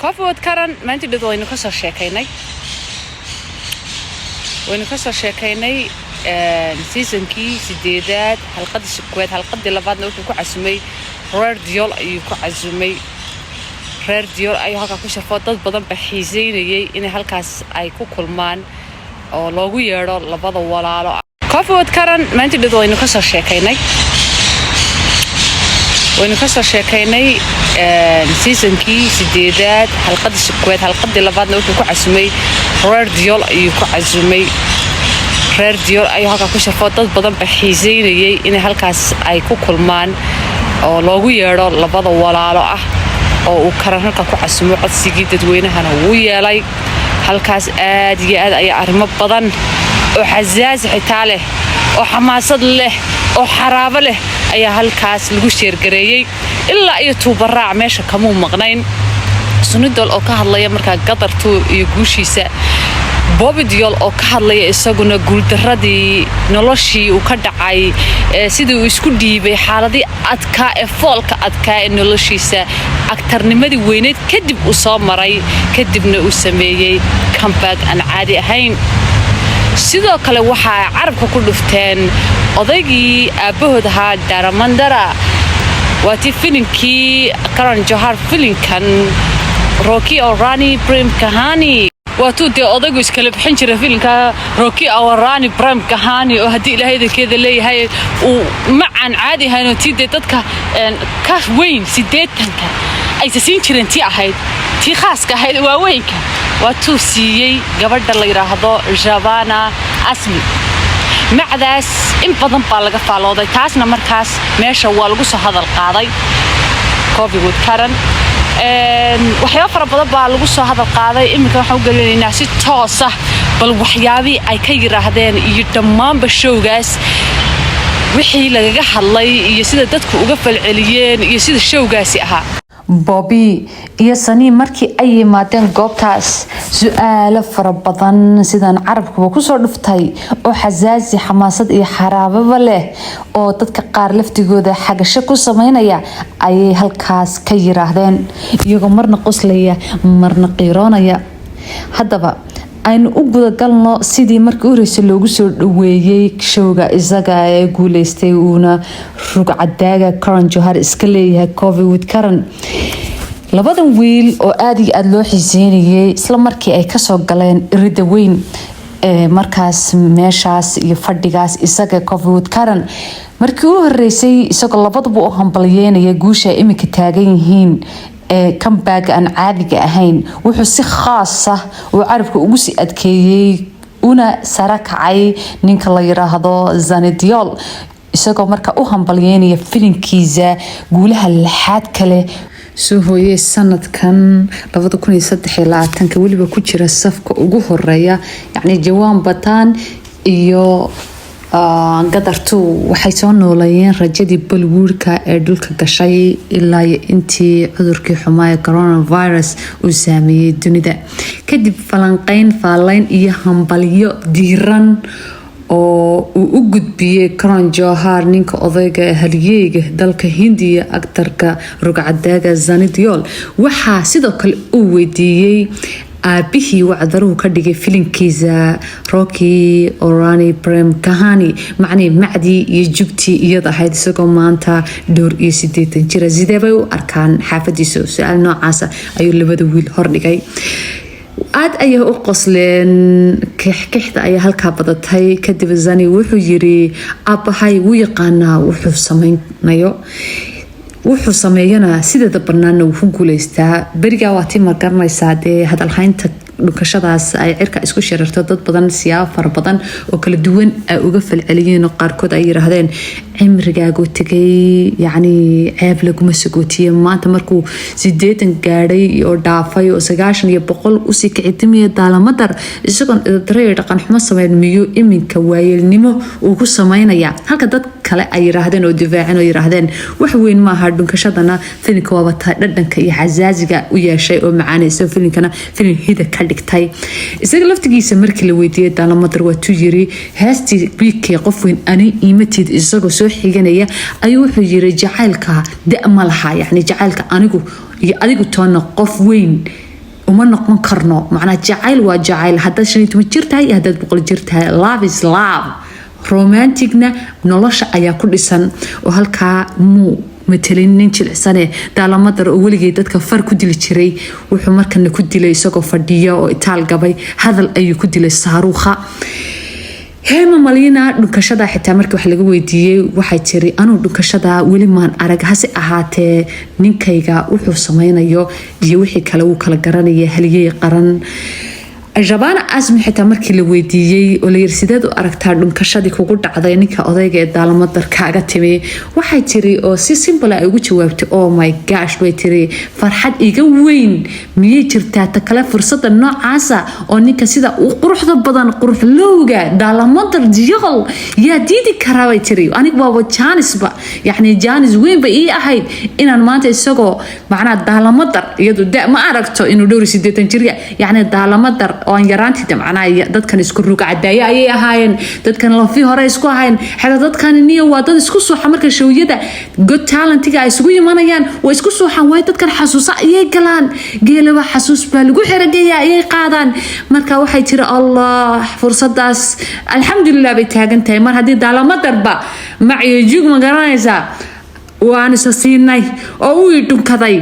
Koffee with Karan maalintii dhawd waynu kasoo sheekaynay seasonkii sideedaad, xalqadii koowaad. Xalqadii labaadna wuxuu ku casumay reer Deol ayuu ku casumay. Reer Deol ayuu halkaa ku sharfo. Dad badan ba xiiseynayay inay halkaas ay ku kulmaan oo loogu yeedho labada walaalo. Koffee with Karan maalintii dhawd waynu kasoo sheekaynay seasonkii sideedaad, xalqadii koowaad. Xalqadii labaadna wuxuu ku casumay reer Deol ayuu ku casumay. Reer Deol ayuu halkaa ku sharfo. Dad badan ba xiiseynayay inay halkaas ay ku kulmaan oo loogu yeedho labada walaalo ah oo uu Karan halkaa ku casumo. Codsigii dadweynahana wuu yeelay. Halkaas aad iyo aad ayaa arrimo badan oo xasaasi xitaa leh, oo xamaasad leh, oo xaraabo leh ayaa halkaas lagu share gareeyey. Ilaa iyo tuubaraac meesha kamuu maqnayn. Sunny Deol oo ka hadlaya markaa Gadar 2 iyo guushiisa, Bobby Deol oo ka hadlaya isaguna guuldaradii noloshii uu ka dhacay, sidii uu isku dhiibay, xaaladii adkaa ee foolka adkaa ee noloshiisa actornimadii weyneyd kadib uu soo maray, kadibna uu sameeyey comeback aan caadi ahayn. Sidoo kale waxa ay carabka ku dhufteen odaygii aabbahood ahaa, Dharmendra. Waa tii filinkii Karan Johar, filinkan Rocky Aur Rani Prem Kahani, waatuu dee odaygu iskala bixin jira filinka Rocky Aur Rani Prem Kahani, oo haddii Ilaahay idankeeda leeyahay uu macaan caadi ahayn, oo tii dee dadka ka weyn 80-ka aysa siin jireen, tii ahayd, tii khaaska ahayd waaweynka, waa tuu siiyey gabadha la yidhaahdo Shabana Azmi. Macdaas in badan baa laga faalooday. Taasna markaas meesha waa lagu soo hadal qaaday. Koffee with Karan waxyaaba fara badan baa lagu soo hadal qaaday. Iminka waxaan u gelinaynaa si toosa bal waxyaabihii ay ka yiraahdeen iyo dhammaanba showgaas wixii lagaga hadlay iyo sida dadku uga falceliyeen iyo sida showgaasi ahaa. Bobby iyo Sunny markii ay yimaadeen goobtaas, su-aalo fara badan, sidaan carabkuba kusoo dhuftay, oo xasaasi, xamaasad iyo xaraababa leh, oo dadka qaar laftigooda xagasho ku sameynaya ayay halkaas ka yiraahdeen, iyagoo marna qoslaya, marna qiiroonaya. Haddaba aynu u gudagalno sidii markii u horreysay loogu soo dhaweeyey showga isaga ee guuleystay, uuna rugcadaaga Karan Johar iska leeyahay. Koffee with Karan, labadan wiil oo aada iyo aada loo xiiseynayay, isla markii ay kasoo galeen irida weyn ee markaas meeshaas iyo fadhigaas isaga, Koffee with Karan markii u horeysay isagoo labaduba u hambalyeynaya guusha ay iminka taagan yihiin ee comeback aan caadiga ahayn, wuxuu si khaasa uu carabka ugu sii adkeeyey una sara kacay ninka la yiraahdo Sunny Deol, isagoo marka u hambalyeynaya filinkiisa guulaha lixaad kale soo hooyey sanadkan 2023-ka, weliba ku jira safka ugu horeeya. Yacni Jawan Pathaan iyo Gadar 2 waxay soo nooleeyeen rajadii Bollywoodka ee dhulka gashay ilaa intii cudurkii xumaa ee coronavirus uu saameeyey dunida. Kadib falanqeyn, faaleyn iyo hambalyo diiran oo uu u gudbiyey Karan Johar, ninka odayga halyeeyga dalka Hindiya, actorka rugcadaaga Sunny Deol, waxaa sidoo kale uu weydiiyey aabihii wacdaruhu ka dhigay filinkiisa Rocky Aur Rani Prem Kahani, macnii macdii iyo jugtii iyada ahayd, isagoo maanta dhowr iyo 80 jira, sidee bay u arkaan xaafadiisa? Su-aal noocaasa ayuu labada wiil hordhigay. Aad ayay u qosleen, kixkixda ayaa halkaa badatay. Kadib Sunny wuxuu yiri: "Aabbahay wuu yaqaanaa wuxuu sameynayo, wuxuu sameeyana sideeda banaana wuu ku guuleystaa." Berigaa waa tii, ma garanaysaa, dee hadalhaynta dhunkashadaas ay cirka isku shirarto, dad badan siyaabo fara badan oo kala duwan ay uga falceliyeen, oo qaarkood ay yiraahdeen: "Cimrigaagu tegay, yacni ceeb laguma sagootiye. Maanta markuu 80 gaadhay oo dhaafay oo 90 iyo 100 usii kicitimaya daalamadar, isagoon idadare iyo dhaqan xumo sameyn, miyuu iminka waayeelnimo uu ku sameynaya?" Halka dad kale ay yiraahdeen oo difaaceen oo yiraahdeen: "Wax weyn maaha dhunkashadana, filimka waaba tahay dhadhanka iyo xasaasiga u yeeshay oo macaanaysa filinkana, filin hida ka dhigtay." Isaga laftigiisa markii la weydiiyey daalamadar, waatuu yiri heestii wiikay "Qof weyn ani iimatid" isagoo soo xiganaya ayuu wuxuu yiri: "Jacaylka da ma laha, yacni jacaylka anigu iyo adigu toona qof weyn." Uma noqon karno. Macnaa jacayl waa jacayl, haddaad 15 jir tahay iyo haddaad 100 jir tahay. Love is love. Romanticna nolosha ayaa ku dhisan oo halkaa muu matelin nin jilicsane. Dalamadar oo weligay dadka far ku dili jiray, wuxuu markana ku dilay isagoo fadhiya oo itaal gabay, hadal ayuu ku dilay saaruukha. Hema Malina dhunkashada xitaa markii wax laga weydiiyey, waxay tiri: "Anuu dhunkashada weli maan arag, hase ahaatee ninkayga wuxuu sameynayo iyo wixii kale wuu kala garanaya." Haliyey qaran Shabana Azmi xitaa markii la weydiiyey oo layiri: "Sideed u aragtaa dhunkashadii kugu dhacday ninka odayga ee daalamadar kaaga timi?" waxay tiri oo si simple ay ugu jawaabtay: "Oh my gosh," bay tiri, "farxad iga weyn miyay jirtaa?" Ta kale, fursada noocaasa oo ninka sida uu quruxda badan, quruxlowga daalamadar Deol, yaa diidi karaa, bay tiri. "Aniga waaba jaanisba, yacni jaanis weyn bay ii ahayd inaan maanta isagoo macnaha daalamadar, iyadu da ma aragto inuu dhowr iyo 80 jir, yacni daalamadar oo aan yaraantii, macnaha dadkan isku rugcadaaye ayay ahaayeen, dadkan lafii hore isku ahaayeen. Xitaa dadkan niyo waa dad isku suuxa. Marka showyada Got Talentiga ay isugu imanayaan, waa isku suuxaan, waayo dadkan xasuusa ayay galaan, geelaba xasuus baa lagu xerageeyaa ayay qaadaan. Marka waxay tiri: "Allah, fursadaas alxamdulilah bay taagan tahay." Mar haddii daalamadarba macyo jug, ma garanaysaa, waan isa siinay oo uu i dhunkaday,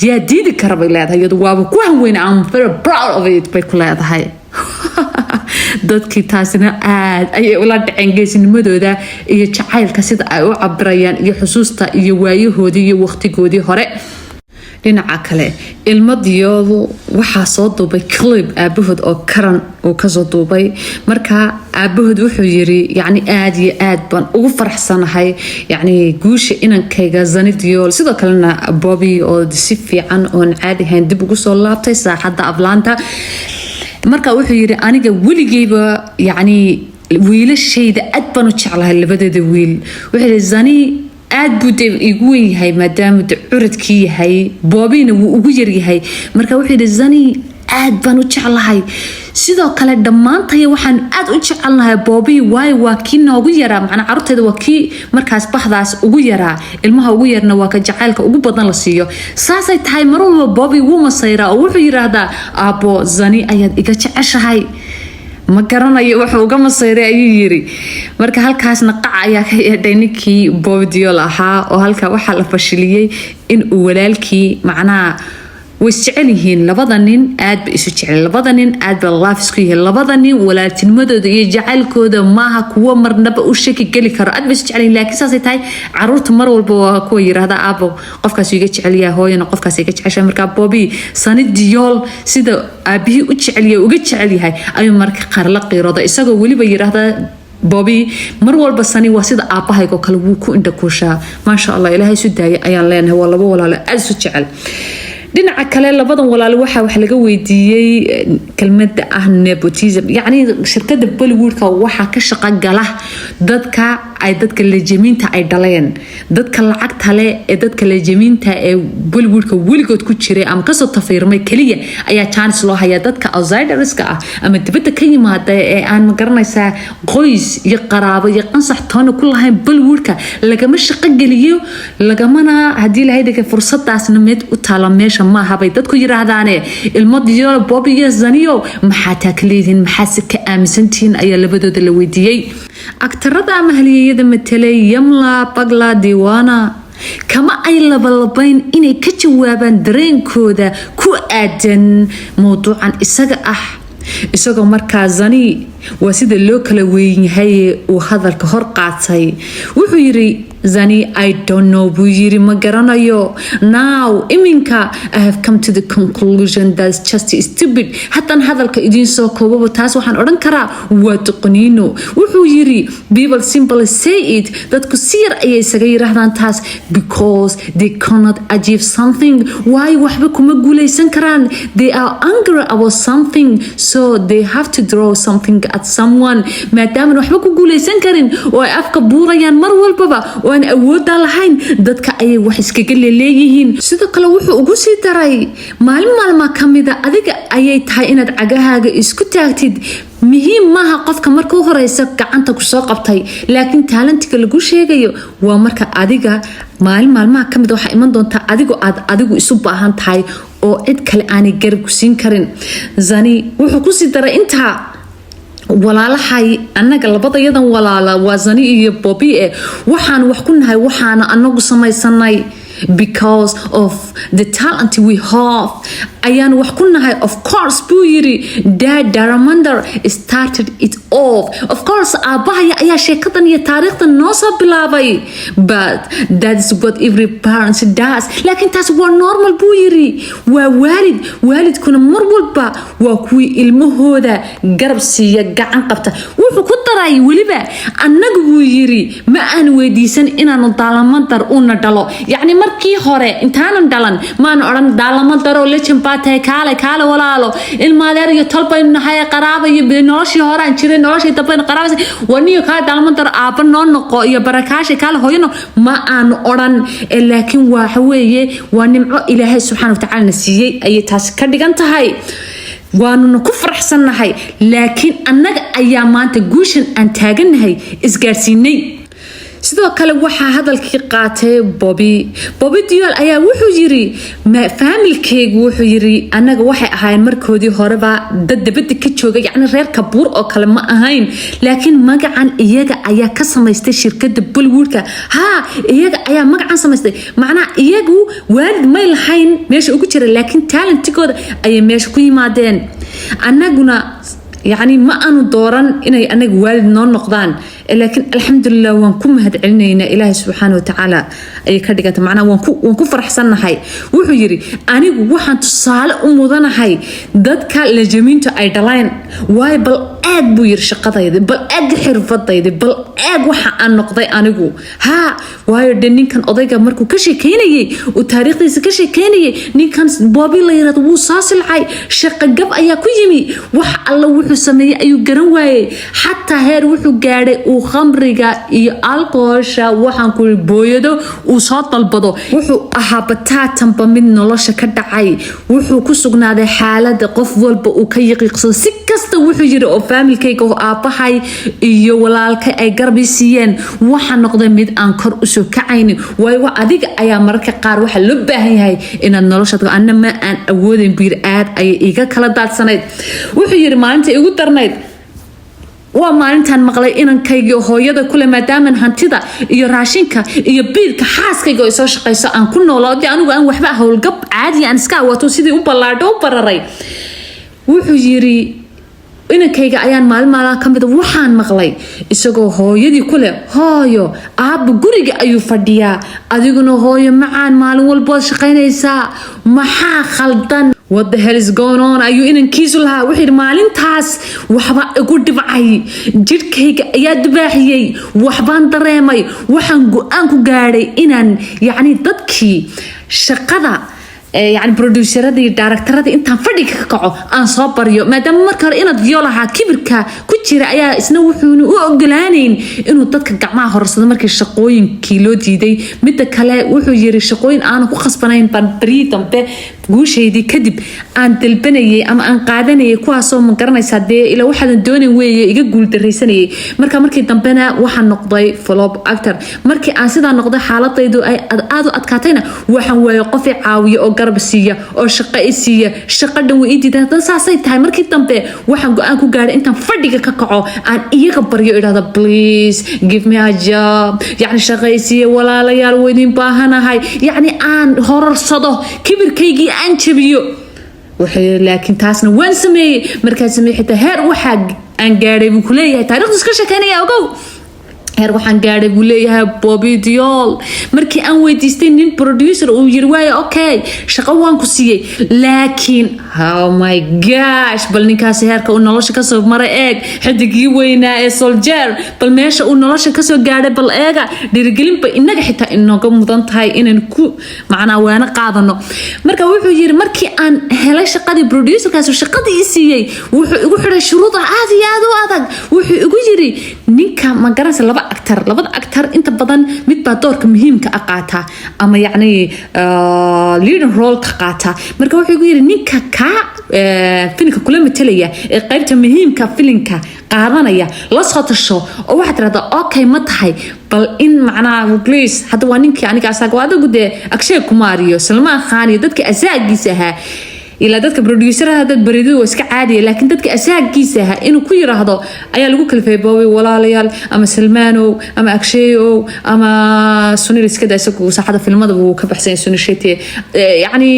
yaa diidi kara, bay leedahay. Iyadu waaba ku hanweyne. "I'm very proud of it," bay ku leedahay. Dadkii taasina aad ayay ula dhaceen, geesinimadooda iyo jacaylka sida ay u cabirayaan iyo xusuusta iyo waayahoodii iyo waqtigoodii hore. Dhinaca kale, ilmo Deol waxaa soo duubay clip aabahood oo Karan uu kasoo duubay. Marka aabahood wuxuu yiri: "Yacni aad iyo aad baan ugu faraxsanahay, yacni guusha inankayga Sunny Deol, sidoo kalena Bobby oo si fiican oon caadi ahayn dib ugu soo laabtay saaxadda aflaanta." Marka wuxuu yiri: "Aniga weligeyba yacni wiilashayda aad baan u jeclahay, labadeeda wiil." Wuxuu yiri: "Sunny aad buu dee igu weyn yahay maadaama de curadkii yahay, Bobbyna wuu ugu yaryahay." Marka wuxuu yidhi: "Sunny aad baan u jeclahay, sidoo kale dhammaantaya waxaan aad u jecelnahay Bobby, waayo waa kii noogu yaraa, macnaa carruurteeda waa kii markaas baxdaas ugu yaraa. Ilmaha ugu yarna waa ka jacaylka ugu badan la siiyo. Saasay tahay, mar walba Bobby wuu masayraa oo wuxuu yiraahdaa: 'Aabbo, Sunny ayaad iga jeceshahay.' Ma garanayo wuxuu uga masayray," ayuu yiri. Marka halkaasna qac ayaa ka yeedhay ninkii Bobby Deol ahaa, oo halka waxaa la fashiliyey in uu walaalkii, macnaha way isjecel yihiin labada nin, aad bay isu jecel labada nin, aad bay love isku yihiin labada nin. Walaaltinimadooda iyo jacaylkooda maaha kuwo marnaba u shaki geli karo, aad bay isu jecel yihiin. Laakiin saasay tahay, caruurta mar walba waa kuwa yiraahda: "Aabo, qofkaas iga jecel yahay, hooyana qofkaas iga jeceshahay." Marka Bobby Sunny Deol sida aabihii u jecel yahay uga jecel yahay ayuu marka qaar la qiirooda, isagoo weliba yiraahda Bobby mar walba: "Sunny waa sida aabbahaygoo kale, wuu ku indhakuushaa." Maasha Allah, Ilaahay isu daaya ayaan leenahay. Waa laba walaalo aada isu jecel. Dhinaca kale, labadan walaalo waxaa wax laga weydiiyey kelmada ah nepotism, yacni shirkada Bollywoodka waxaa ka shaqo gala dadka ay dadka lejamiinta ay dhaleen, dadka lacagta leh ee dadka lejamiinta ee Bollywoodka weligood ku jiray ama kasoo tafiirmay keliya ayaa chance loo hayaa. Dadka outsiderska ah ama dibadda ka yimaada ee aan, magaranaysaa, qoys iyo qaraabo iyo qansax toona ku lahayn Bollywoodka lagama shaqo geliyo, lagamana haddii lahayd fursadaasna mid u taala meesha maaha, bay dadku yiraahdaane. Ilmo Deol, Bobby iyo Sunny, maxaa taa ka leedihiin, maxaase ka aaminsantihiin, ayaa labadooda la weydiiyey. Aktarada ama halyeeyada matelay Yamla Pagla Deewana kama ay labalabayn inay ka jawaabaan dareenkooda ku aadan mowduucan isaga ah, isagoo markaa Sunny waa sida loo kala weyn yahay uu hadalka hor qaatay. Wuxuu yiri Sunny: "I don't know," buu yiri, "ma garanayo. Now, iminka, I have come to the conclusion that's just stupid. Haddaan hadalka idiin soo koobaba, taas waxaan odhan karaa waa doqoniino." Wuxuu yiri: "People simply say it, dadku si yar ayay isaga yiraahdaan taas, because they cannot achieve something, waayo waxba kuma guuleysan karaan. They are angry about something, so they have to throw something at someone. Maadaaman waxba ku guuleysan karin oo ay afka buurayaan mar walbaba oo aan awoodda lahayn, dadka ayay wax iskaga leleeyihiin." Sidoo kale wuxuu ugu sii daray: "Maalin maalmaa ka mida adiga ayay tahay inaad cagahaaga isku taagtid. Muhiim maaha qofka marka u horeysa gacanta kusoo qabtay, laakiin talentiga lagu sheegayo waa marka adiga maalin maalmaha kamid waxaa iman doontaa adigoo aad adigu isu baahan tahay." Oo Oo cid kale aanay garab ku siin karin. Zani wuxuu kusii daray intaa: "Walaalahay, annaga labadayadan walaala waa Zani iyo Bobi e, waxaan wax ku nahay waxaana anagu samaysanay. Because of the talent we have ayaan wax ku nahay. Of course," buu yiri, "Dad Dharmendra started it off. Of course, aabahaya ayaa sheekadan iyo taariikhdan noo soo bilaabay. But that's what every parent does." Laakiin taas waa normal, buu yiri. Waa waalid, waalidkuna mar walba waa kuwii ilmahooda garab siiya, gacan qabta. Wuxuu ku daray weliba: "Annagu," buu yiri, "ma aan weydiisan inaanu Dharmendra una dhalo." Yacni markii hore intaanan dhalan maanu odhan, "Dharmendra oo legend baa tahay, kaale, kaale walaalo, ilmaadeer iyo tol baynu nahay, qaraaba iyo noloshii hore aan jiray, noloshii dambaynu qaraabas waniyo, kaale Dharmendra, aabba noo noqo iyo barakaasha, kaale hooyano," ma aanu odhan. Laakiin waxa weeye waa nimco Ilaahay subxaana watacaala na siiyey ayay taasi ka dhigan tahay, waanuna ku faraxsannahay. Laakiin annaga ayaa maanta guushan aan taagannahay isgaarsiinay. Sidoo kale waxaa hadalkii qaatay Bobi. Bobi Deol ayaa wuxuu yiri: "Faamilkeygu," wuxuu yiri, "annaga waxay ahaayeen markoodii horeba dad dabada ka jooga, yacni reer Kabuur oo kale ma ahayn, laakiin magacan iyaga ayaa ka samaystay shirkada Bollywoodka. Haa, iyaga ayaa magacan samaystay. Macnaha iyagu waalid may lahayn meesha ugu jira, laakiin talentigooda ayay meesha ku yimaadeen. Annaguna yacni ma aanu dooran inay anaga waalid noo noqdaan, laakiin alxamdulilah, waan ku mahad celinaynaa Ilaahay subxaana watacaala," ayay ka dhiganta. Macnaha waan ku faraxsannahay. Wuxuu yiri: "Anigu waxaan tusaale u mudanahay dadka lejamiintu ay dhaleen, waayo bal eeg," buu yiri, "shaqadayda, bal eeg xirfadayda, bal eeg waxa aan noqday anigu." Haa, waayo de ninkan odayga markuu ka sheekeynayay, uu taariikhdiisa ka sheekeynayay, ninkan Boobi la yirahdo wuu soo silcay, shaqo gab ayaa ku yimi, wax alla wuxuu sameeyey ayuu garan waayey. Xataa heer wuxuu gaadhay uu khamriga iyo alkohosha, waxaan ku yiri, booyado uu soo dalbado. Wuxuu ahaa bataatanba mid nolosha ka dhacay. Wuxuu ku sugnaaday xaalada qof walba uu ka yaqiiqsado. Si kasta," wuxuu yiri, "oo faamilkayga oo aabbahay iyo walaalkay ay garab ii siiyeen, waxaa noqday mid aan kor usoo kacaynin. Waayo wa adiga ayaa mararka qaar waxaa loo baahan yahay inaad nolosha, anna ma aan awoodayn," buu yiri, "aad ayay iiga kala daadsanayd." Wuxuu yiri: "Maalinta igu darnayd waa maalintaan maqlay inankaygii hooyada kule, maadaaman hantida iyo raashinka iyo biilka xaaskayga oo soo shaqayso aan ku noolo, anigu aan waxba, howlgab caadi aan iska awato, sidii u ballaadho u bararay." Wuxuu yiri: "Inankayga ayaan maalin maalmaha ka mida waxaan maqlay isagoo hooyadii ku leh, 'Hooyo, aabba guriga ayuu fadhiyaa, adiguna hooyo macaan maalin walbood shaqaynaysaa, maxaa khaldan? What the hell is going on?' ayuu inankiisu lahaa." Wuxuu yidhi: "Maalintaas waxba igu dhibcay, jidhkayga ayaa dubaaxiyey, waxbaan dareemay. Waxaan go-aan ku gaadhay inaan yacni dadkii shaqada, yani produceradii, directoradii, intaan fadhiga ka kaco aan soo baryo." Maadaama marka hore inaad yo lahaa kibirka ku jira ayaa isna wuxuuna u ogolaanayn inuu dadka gacmaha horsado markii shaqooyinkii loo diiday. Midda kale, wuxuu yiri, "Shaqooyin aanan ku khasbanayn baan baryii dambe guushaydii kadib aan dalbanayay ama aan qaadanayay, kuwaasoo, ma garanaysaa dee, ila waxaadan doonan weeye, iga guuldaraysanayay. Marka markii dambena waxaan noqday flop actor. Markii aan sidaa noqday, xaaladaydu ay aad u adkaatayna, waxaan waayay qof i caawiya oo garab siiya oo shaqo i siiya. Shaqo dhan way ii diidan. Haddana saasay tahay, markii dambe waxaan go-aan ku gaadhay intaan fadhiga ka kaco aan iyaga baryo, idhahda, 'Please give me a job,' yacni shaqo i siiya, walaalayaal, waa idin baahanahay, yacni aan hororsado, kibirkaygii aan jabiyo." Wuxuu yiri: "Laakiin taasna waan sameeyey. Markaan sameeyey, xitaa heer waxaa aan gaadhay," buu kuleeyahay, taariikhdu iska sheekeynaya ogow, "heer waxaan gaadhay," buu leeyahay Bobby Deol, "markii aan weydiistay nin producer, uu yiri, 'Waaye, okay, shaqo waan ku siiyey.' Laakiin oh my gosh, bal ninkaasi heerka uu nolosha kasoo maray eeg, xidigii weynaa ee Soldier, bal meesha uu nolosha kasoo gaadhay bal eega. Dhiirigelinba innaga xitaa inooga mudan tahay inaan ku macnaa waana qaadano. Marka wuxuu yiri: 'Markii aan helay shaqadii, producerkaas shaqadii i siiyey, wuxuu igu xidhay shuruuda aad iyo aad u adag. Wuxuu igu yiri, ninka, ma garanaysa, laba Actor, labada actor inta badan mid baa doorka muhiimka ah qaata ama yacni leading role ka qaata. Marka wuxuu igu yiri, ninka kaa filimka kula matelaya ee qaybta muhiimka filimka qaadanaya la soo tasho oo waxaad tirahdaa, "Okay, ma tahay bal in macnaha please?" Hadda waa ninkii aniga asaga waa adigu dee Akshay Kumar iyo Salmaan Khan iyo dadka asaagiisa ahaa, ilaa dadka producerada dad baridu waa iska caadiya, laakiin dadka asaagiisa ahaa inuu ku yiraahdo ayaa lagu kalifay Bobby, "Walaalayaal, ama Salmaanow ama Akshayow ama Sunil," iskada isagu saaxada filmada wuu ka baxsan yahay Sunil Shetty, yacni,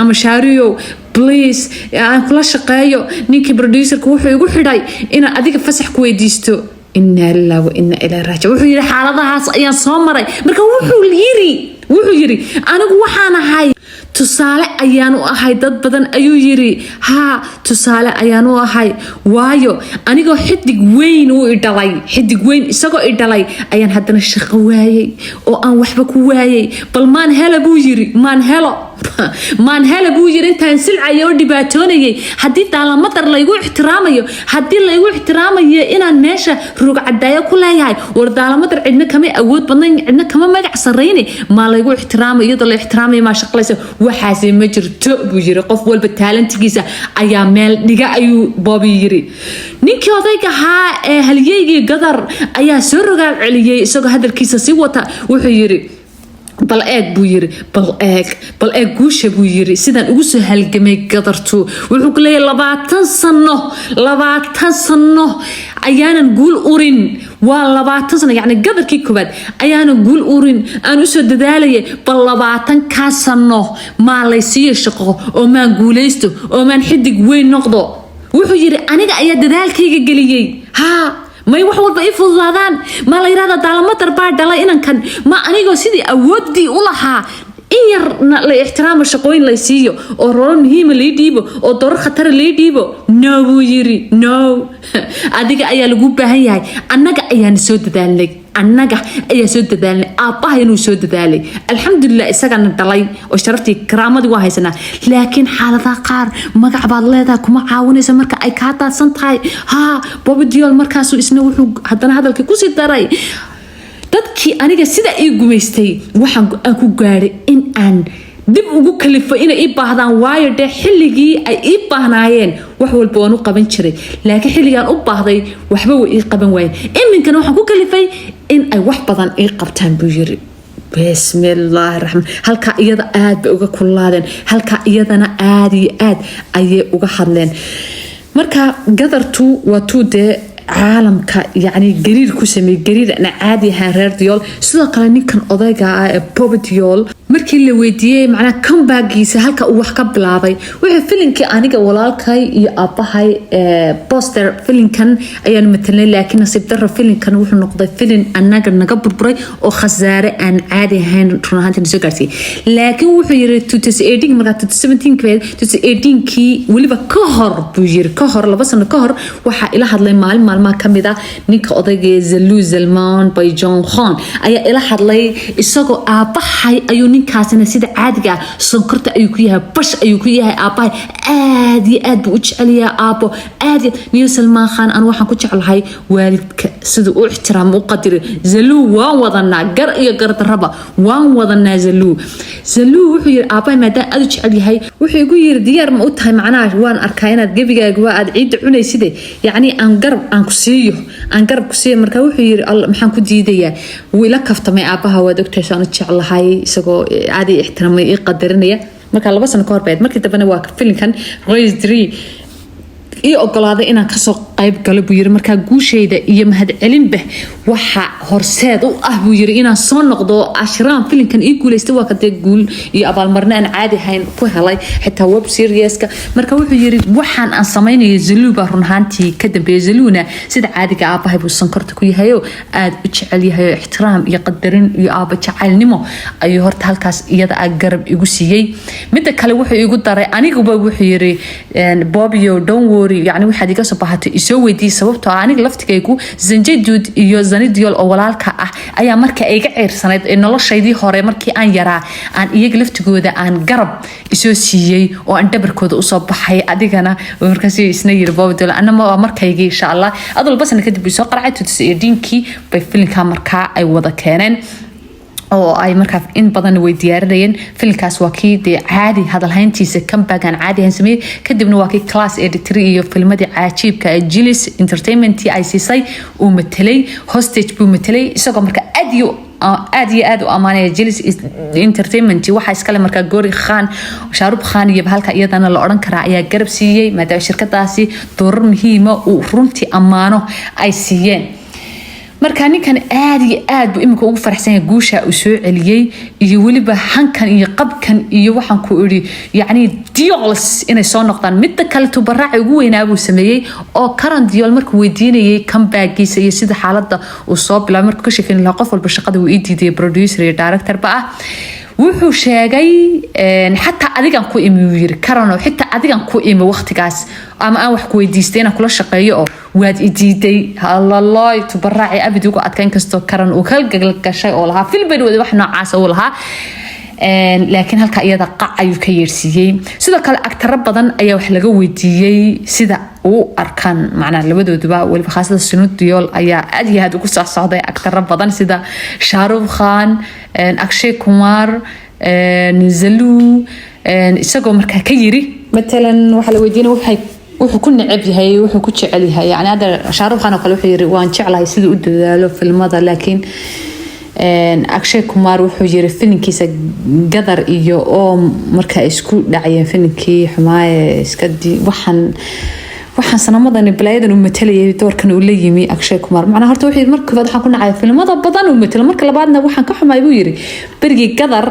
"ama Shaariyow, please aan kula shaqeeyo. Ninkii producerka wuxuu igu xidhay inaan adiga fasax ku weydiisto." Inaa lillahi wa inaa ilaahi raajic. Wuxuu yidhi, xaaladahaas ayaan soo maray. Marka wuxuu yiri, anigu waxaan ahay tusaale ayaan u ahay dad badan, ayuu yiri. Haa, tusaale ayaan u ahay, waayo anigoo xidig weyn uu idhalay, xidig weyn isagoo i dhalay, ayaan haddana shaqo waayey oo aan waxba ku waayey. Bal maan hela, buu yiri, maan helo, maan hela, buu yiri, intaan silcaya oo dhibaatoonayay. Haddii daalamadar laygu ixtiraamayo, haddii laygu ixtiraamayo inaan meesha rugcadaayo ku leeyahay, war daalamadar cidna kama awood badnayn, cidna kama magac sarrayne, maa laygu ixtiraamayo? Iyadoo la ixtiraamayo maa shaqlaysa? Waxaase ma jirto, buu yiri. Qof walba talentigiisa ayaa meel dhiga, ayuu Bobby yiri. Ninkii odayga ahaa ee halyeygii Gadar ayaa soo rogaal celiyey isagoo hadalkiisa sii wata. Wuxuu yiri, "Bal eeg," buu yiri, "bal eeg, bal eeg guusha," buu yiri, "sidaan ugu soo halgamay Gadartu." Wuxuu ku leeyahay, 20 sano, 20 sano ayaanan guul urin. Waa 20 sano, yacni Gadarkii koowaad ayaanan guul urin aan usoo dadaalayay. Bal 20-kaa sano maa laysiiyo shaqo oo maan guulaysto oo maan xidig weyn noqdo? Wuxuu yiri, aniga ayaa dadaalkayga geliyey. Haa, may wax walba ii fududaadaan? Ma la yidhahda daalamadar baa dhalay inankan? Ma anigoo sidii awooddii u lahaa in yarna la ixtiraamo, shaqooyin lay siiyo oo rolo muhiima lay dhiibo oo doorar khatara lay dhiibo? No, buu yiri, no, adiga ayaa lagu baahan yahay. Annaga ayaana soo dadaalnay, annaga ayaa soo dadaalnay, aabbaha inuu soo dadaalay, alxamdulilah, isagana dhalay oo sharaftii karaamadii waa haysanaa. Laakiin xaaladaha qaar magac baad leedahay kuma caawinaysa marka ay kaa daadsan tahay. Haa, Bobby Deol markaasuu isna wuxuu haddana hadalkii kusii daray, dadkii aniga sida ii gumaystay waxaan go-aan ku gaadhay in aan dib ugu kalifo inay ii baahdaan, waayo dee xilligii ay ii baahnaayeen wax walba waan u qaban jiray, laakiin xilligaan u baahday waxba way ii qaban waayeen. Iminkana waxaan ku kalifay in ay wax badan ii qabtaan, buu yiri. Bismillaahi raxmaan. Halkaa iyada aad bay uga kululaadeen, halkaa iyadana aad iyo aad ayay uga hadleen. Marka Gadartu waa tuu dee caalamka yacni gariir ku sameeyey, gariir aan caadi ahaan reer Deol. Sidoo kale ninkan odayga ah ee Bobby Deol, markii la weydiiyey macnaha comebackiisa, halka uu wax ka bilaabay, wuxuu filinkii aniga walaalkay iyo aabbahay poster filinkan ayaanu matalnay, laakiin nasiib darro filinkan wuxuu noqday filin annaga naga burburay oo khasaare aan caadi ahayn run ahaantii na soo gaarsiiyey. Laakiin wuxuu yiri 2018, markaa 2017, 2018kii weliba ka hor, buu yiri, ka hor 2 sano ka hor waxaa ila hadlay maalin maalmaha kamid ah ninka odayga Zalu Zalman by John Khan ayaa ila hadlay isagoo aabbahay ayuu ninkaasina sida caadiga ah sonkorta ayuu ku yahay, bash ayuu ku yahay aabbahay, aad iyo aad buu u jecel yahay aabbo aad iyo niyo Salmaan Khan. Anu waxaan ku jeclahay waalidka siduu u ixtiraamo, u qadiro. Zaluu waan wadanaa, gar iyo gardaraba waan wadanaa. Zaluu wuxuu yiri, aabbahay maadaama aad u jecel yahay, wuxuu igu yiri, "Diyaar ma u tahay? Macnaha waan arkaa inaad gebigaaga waa aad ciidda cunayside, yacni aan garab aan ku siiyo, aan garab ku siiyo." Marka wuxuu yiri, "Alla, maxaan ku diidayaa?" Wuu ila kaftamay aabbaha, waad ogtahay saan u jeclahay, isagoo aad ii ixtiraamay, ii qadarinaya. Marka 2 sano ka hor bayd. Markii dambena waa filinkan Race 3 ii ogolaaday inaan kasoo qayb galo, buu yiri. Markaa guushayda iyo mahadcelinba waxa horseed u ah, buu yiri, inaan soo noqdo Ashraam filinkan ii guuleystay. Waa kadee guul iyo abaalmarino aan caadi ahayn ku helay xitaa web serieska. Marka wuxuu yiri, waxaan aan samaynayo Zaluu baa run ahaantii ka dambeeya. Zaluuna sida caadiga aabahay buu sankorta ku yahayo, aad u jecel yahay, oo ixtiraam iyo qadarin iyo aaba jacaylnimo ayuu horta halkaas iyada ah garab igu siiyey. Midda kale wuxuu igu daray aniguba, wuxuu yiri, "Bobio, don't worry, yani waxaad iga soo bahatay is Isoo weydiiyey, sababtoo ah aniga laftigaygu Sanjay Dutt iyo Sunny Deol oo walaalka ah ayaa marka iga ciirsanayd ee noloshaydii hore, markii aan yaraa, aan iyaga laftigooda aan garab isoo siiyey oo aan dhabarkooda usoo baxay. Adigana markaas isna yiri Bobby Deol, anama waa markaygii, insha Allah. Adol basna kadib uu soo qaracay 2018kii bay filimka markaa ay wada keeneen oo ay markaa in badan way diyaarinayeen filimkaas. Waa kii dee caadi hadalhayntiisa comeback aan caadi ahayn sameeyey. Kadibna waa kii Class 83 iyo filmadii caajiibka ee Jillis Entertainment ay siisay uu matelay. Hostage buu matelay, isagoo marka aad iyo aad u amaanaya Jillis Entertainment. Waxaa iskale markaa Gori Khan, Shahrukh Khan iyo halka iyadana la odhan karaa ayaa garab siiyey, maadaama shirkadaasi doorar muhiima uu runtii ammaano ay siiyeen. Marka ninkan aad iyo aad buu iminka ugu faraxsan yahay guusha uu soo celiyey iyo weliba hankan iyo qabkan iyo waxaan ku idhi, yacni, Deols inay soo noqdaan. Midda kale, tubaraaci ugu weynaa buu sameeyey oo Karan Deol markuu weydiinayay comeback-giisa iyo sida xaaladda uu soo bilaabay, markuu ka sheekeyn lahaa, qof walba shaqada uu ii diidayay, producer iyo directorba ah, wuxuu sheegay, "Xataa adigan ku imi," uu yiri Karano, "xitaa adigan ku imi waqtigaas ama aan wax ku weydiistay inaan kula shaqeeyo oo waad i diiday." Halalooy, tubaraaci abid ugu adka, inkastoo Karan uu ka gashay oo lahaa filban wada wax noocaas uu lahaa, laakiin halka iyada qac ayuu ka yeersiiyey. Sidoo kale actaro badan ayaa wax laga weydiiyey sida u arkaan macnaa labadooduba, weliba khaasada Sunny Deol ayaa aad iyo aad ugu soo socday actaro badan sida Shahrukh Khan, Akshay Kumar, Zalu, isagoo markaa ka yiri, matalan waxaa la weydiinay waxay wuxuu ku neceb yahay, wuxuu ku jecel yahay. Yani hadda Shahrukh Khan oo kale wuxuu yiri, "Waan jeclahay siduu u dadaalo filmada," laakiin Akshay Kumar wuxuu yiri filinkiisa Gadar iyo oo marka isku dhacayeen filinkii xumaaye iska waxaan sanamadani balaayadan uu matalayay, doorkan uu la yimi Akshay Kumar. Macnaha horta wuxuu yiri, marka koowaad waxaan ku nacay filimada badan uu matalo, marka labaadna waxaan ka xumaay, buu yiri, berigii Gadar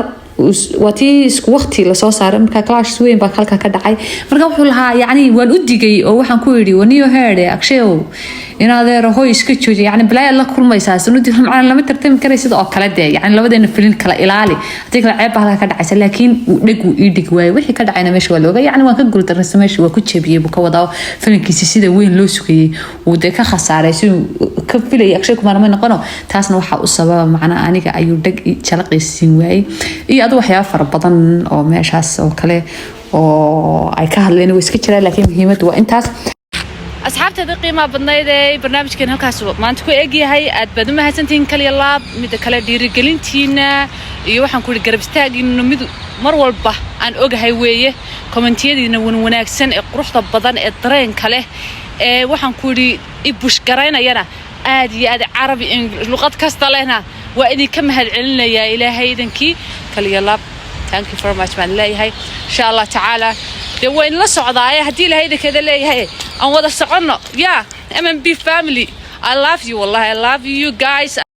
waa tii isku waqti lasoo saaray, marka clash weyn baa halka ka dhacay. Marka wuxuu lahaa, yacni, waan u digay oo waxaan ku yidhi, "Waniyo heede Akshayow, in adeero hoy iska jooji, yacni balaayaad la kulmaysaa sanudii, macna lama tartami karay sida oo kale dee, yacni labadeena filin kala ilaali, haddii kale ceeb baa halka ka dhacaysa." Laakiin uu dheg uu ii dhigi waayey. Wixii ka dhacayna meesha waa looga, yacni waan ka guuldarraysa, meesha waa ku jebiyey buu ka wadaa. Filinkiisi sida weyn loo sugayey uu dee ka khasaaray, siduu ka filayay Akshay Kumar ma noqono. Taasna waxaa u sababa macnaa aniga ayuu dheg jalaqiisiin waayey iyo adu waxyaaba fara badan oo meeshaas oo kale oo ay ka hadleen way iska jiraan, laakiin muhiimaddu waa intaas. Asxaabteeda qiimaha badnayd ee barnaamijkeen halkaas maanta ku egyahay. Aad baad u mahadsantihiin, kaliya laab. Midda kale, dhiirigelintiina iyo waxaan ku ihi garab istaagiina mid mar walba aan ogahay weeye. Commentiyadiina wanaagsan ee quruxda badan ee dareenka leh ee waxaan ku idhi i push garaynayana aad iyo aad, Carabi, luqad kasta lehna, waa idinka mahad celinayaa. Ilaahay idankii, kaliya laab, thank you very much baan leeyahay. Insha Allah tacaala dee waa inla socdaaye, haddii Ilaahay idinkeeda leeyahay aan wada soconno. Yeah, MMB family, I love you, wallahi I love you guys.